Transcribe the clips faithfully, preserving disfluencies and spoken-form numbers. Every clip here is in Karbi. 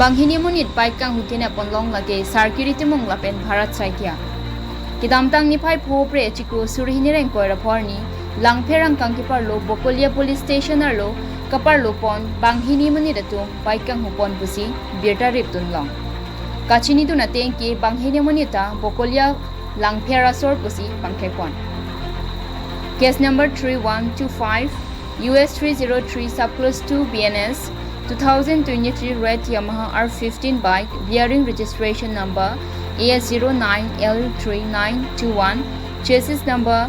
Banghini amonit bike kanghu kene ponlong lake Sarkiri Timung lapen Bharat Saikia. Kedamtang niphai pho Phre chiklo suri hini ingkoi ra pho arni, Langpher angkang keparlo Bokolia Police Station arlo kaparlo pon banghini amonit atum bike kanghu pon pusi birta rip dunlong. Kachinidun ateng ke banghini amonit ta Bokolia Langpher asor pusi pangthek pon. Case number three one two five U S three zero three subclause two B N S two thousand twenty-three red Yamaha R fifteen bike bearing registration number A S zero nine L three nine two one, chassis number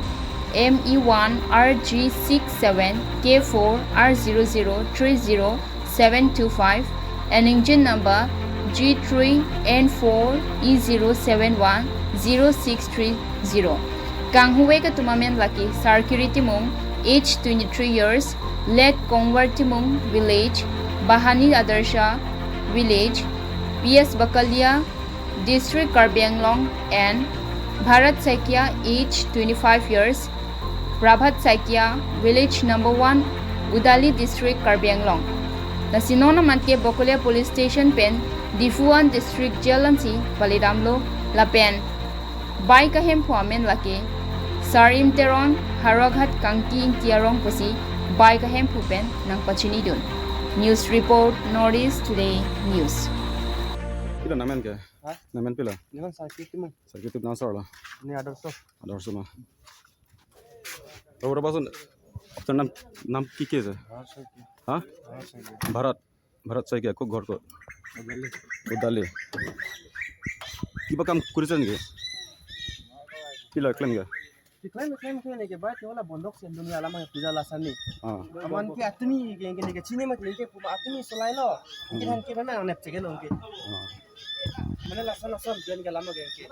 M E one R G six seven K four R zero zero three zero seven two five and engine number G three N four E zero seven one zero six three zero. Kanghuve atum amen lake Sarkiri Timung, age twenty-three years, Lake Kongwar Timung, village Bahani Adarsha, village P S Bakalia, District Karbi Anglong, and Bharat Saikia, age twenty-five years, Prabhat Saikia, village number one, Udali District, Karbi Anglong. Lasi non amat ke Bokolia Police Station pen Diphu an District Jail ansi palidamlo lapen bike ahemphu amen lake Sarim Teron, Howraghat Kangki Ingti arong pusi bike ahemphu pen nangpachinidun. News report, North East Today News. Pila namen ke? Ha? Namen pila? Namen Sarkiri Timung. Sarkiri Timung, nang sar lo? Ne Adarsha. Adarsha ma. Aur basun, apnar nam, nam ki ki ase? Bharat Saikia. Ha? Bharat Saikia. Bharat, Bharat Saikia, kok ghor kot? Udali. Udali. Kiba kam korisan ke? Pila klem ke? Klem, klem, klem ke, ba ke wala bondok si dunia lama puja lasani. Ah. Aman ke atumi ke, ke, ke chini ma ke, ke puma atumi solai lo. Ke Hmm. han ke mana nep cheke lo ke. Ah. Mana lasan, lasan, ke lama ke, ke.